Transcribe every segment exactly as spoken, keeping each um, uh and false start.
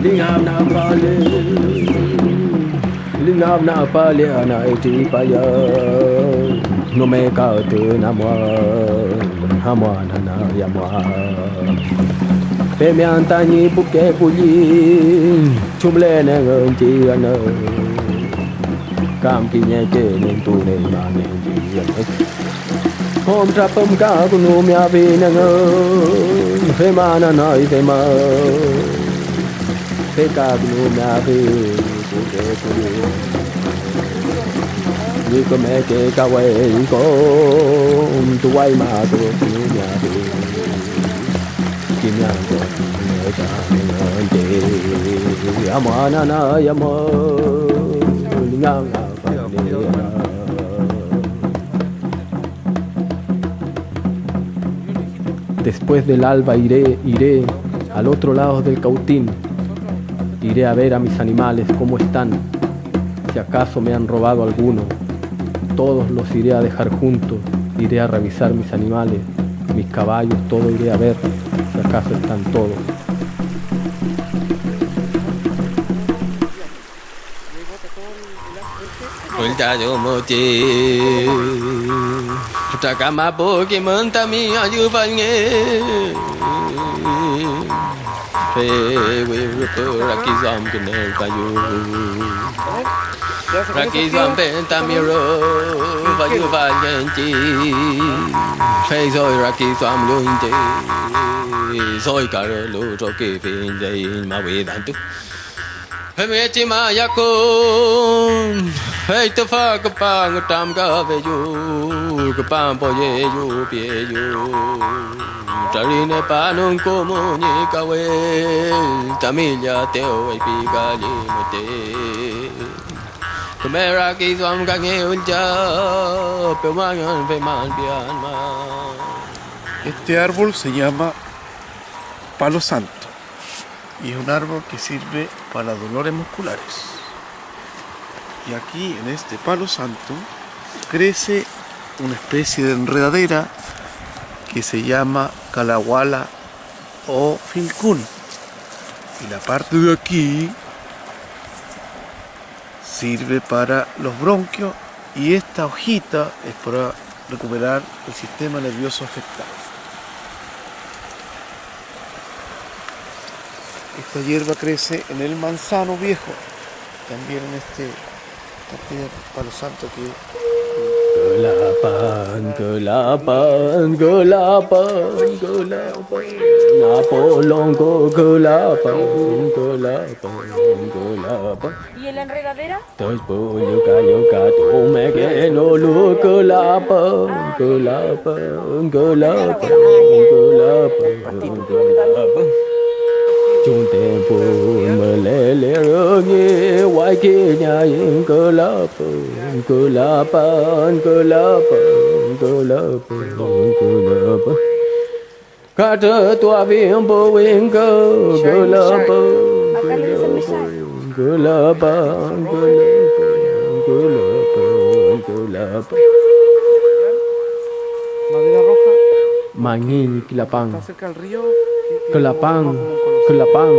Lingafnagpale, lingafnagpale anay tripaya, no me ka ütün amuan, amuan anay amuan. Femi anta ñi puke kulliñ, chumlen engün chi anü, kam kiñeke nentuneñmanen chi anü. Kom trapümkakünumeafiñ engün, fema nanay fema, pekakünumeafiñ pu petu. Ñi kümeke kawell kom tuwaymatukünumeafiñ. Kimyangko, amuananay, amuan. Después del alba iré, iré al otro lado del Cautín. Iré a ver a mis animales cómo están, si acaso me han robado alguno. Todos los iré a dejar juntos, iré a revisar mis animales, mis caballos, todo iré a ver, si acaso están todos. Füllta yomoche, fütra kamapu kimün tami ayüwfalngen. Fey wirüpü rakiduamkünerpayu. Rakiduampen tami rüf ayüwfalngen chi. Fey doy rakiduamlu iñche, doy karelu trokifiñ reiñ mawidantu. Femngechi mayakun, fey tüfa küpan nütramkaweyu, küpan poyeyu pieyu, trarinepanun kumu ñi kawel, tami llatew eypikalli müten. Küme rakiduamkange üllcha, pewmangen feman pian ma. Este árbol se llama palo santo. Y es un árbol que sirve para dolores musculares. Y aquí, en este palo santo, crece una especie de enredadera que se llama kalawala o filcún. Y la parte de aquí sirve para los bronquios y esta hojita es para recuperar el sistema nervioso afectado. Esta hierba crece en el manzano viejo, también en este, esta piedra palo santo que Külapan, külapan, külapan, külapan. Napolongko külapan, külapan, külapan. ¿Y en la enredadera? Toy pullu kayu ka tumeke nolu külapan, külapan, külapan, külapan, külapan. Chunten pun mülele rüngi waykiñayiñ külapan, külapan, külapan, külapan, külapan. Katrütuafiñ pu wingka, külapan, külapan, külapan, külapan, külapan. Madera roja. Mangiñ, külapan. Está cerca del río, que tiene Külapan, como un color. Külapan,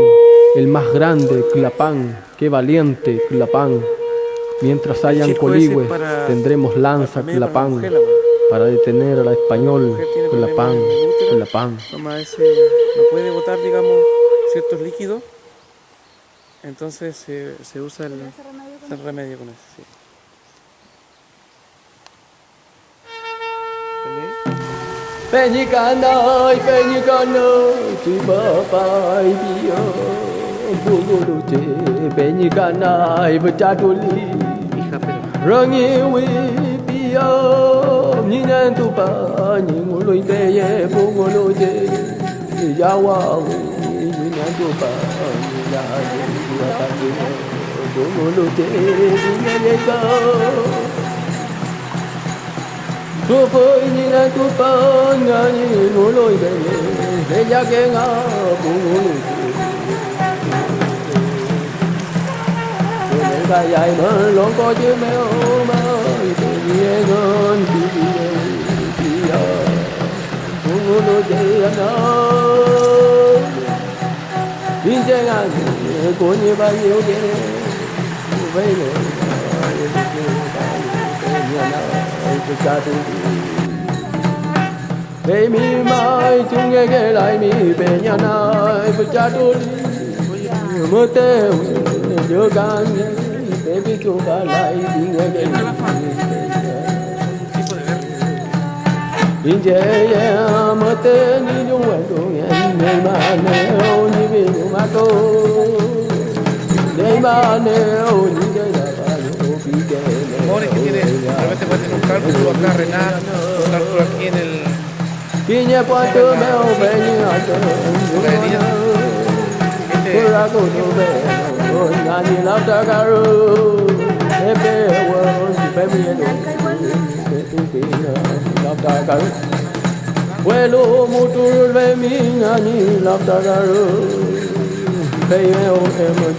el más grande, külapan. Qué valiente, külapan. Mientras hayan coligües, tendremos lanza, külapan, para detener al español, külapan, külapan. Toma ese, no puede botar, digamos, ciertos líquidos, entonces se, se usa el, el remedio con ese, sí. Peñikanay, peñikanay, tripapay piyo, punguluche, peñikanay, fütra tuli. Rangiwi piyo, ñi nentupa, ñi nguluy peye, punguluche, yawawi, ñi nentupa, ñi yaye, ñi yapache, punguluche, ñi yeyeka. Tufüy ñi nentupan nga ñi nguluy peye, feyake nga pu nguluy peye. Tumelkayaymün longko che mew may peñi engün pichi mew piya, pu nguluy peye na. Iñche nga ñi Fey mi may chumngekelay mi peñanay fücha tuli, müte llükangi, pepi chukalay pingekey. Iñche müten ñi llüwentungen, neñmanew ñi fill matu, neñmanew ñi Amores que tiene, de repente puede tener un cálculo acá, Renan, un cálculo aquí en el, kiñe puente mew peñi antü, este, welu mutrurulfemi ñi lafta karu, feymew emün.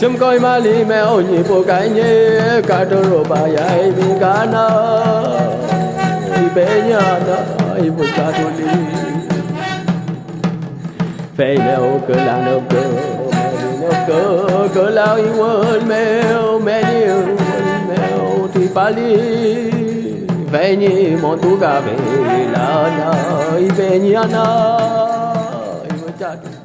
Chumkoy mali mew ñi pu kayñe, katrürupayay mi kana, peñi ana, ay pu katuli. Feymew küla nüpkü, küla iwül mew, meli iwül mew tripali. Fey ñi montukafilan ay peñi anay müchatu.